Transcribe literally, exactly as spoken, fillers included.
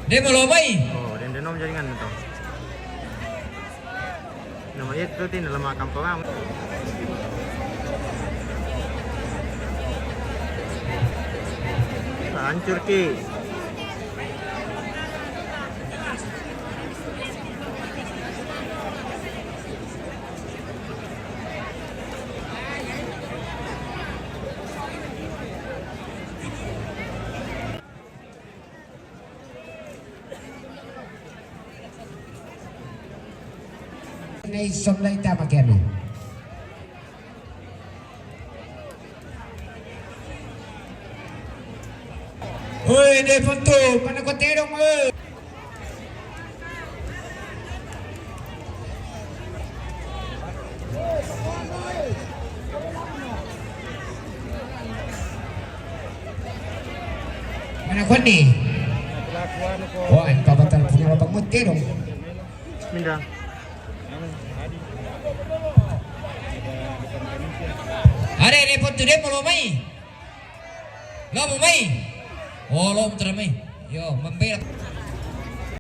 Demo lo mai. Oh, den, den nom jaringan tu. Nama itu tin lemak kampung am. Hancur ki. Nei som lai tama kena. Oi, de puntu, mana kau terong, oi. Mana kau ni? Oh, engkau batal punya babang mute dong. Minda. Are, de puntu, de mau lo mai. Lo mau mai. Oh, lo mau mai. Yo, membela.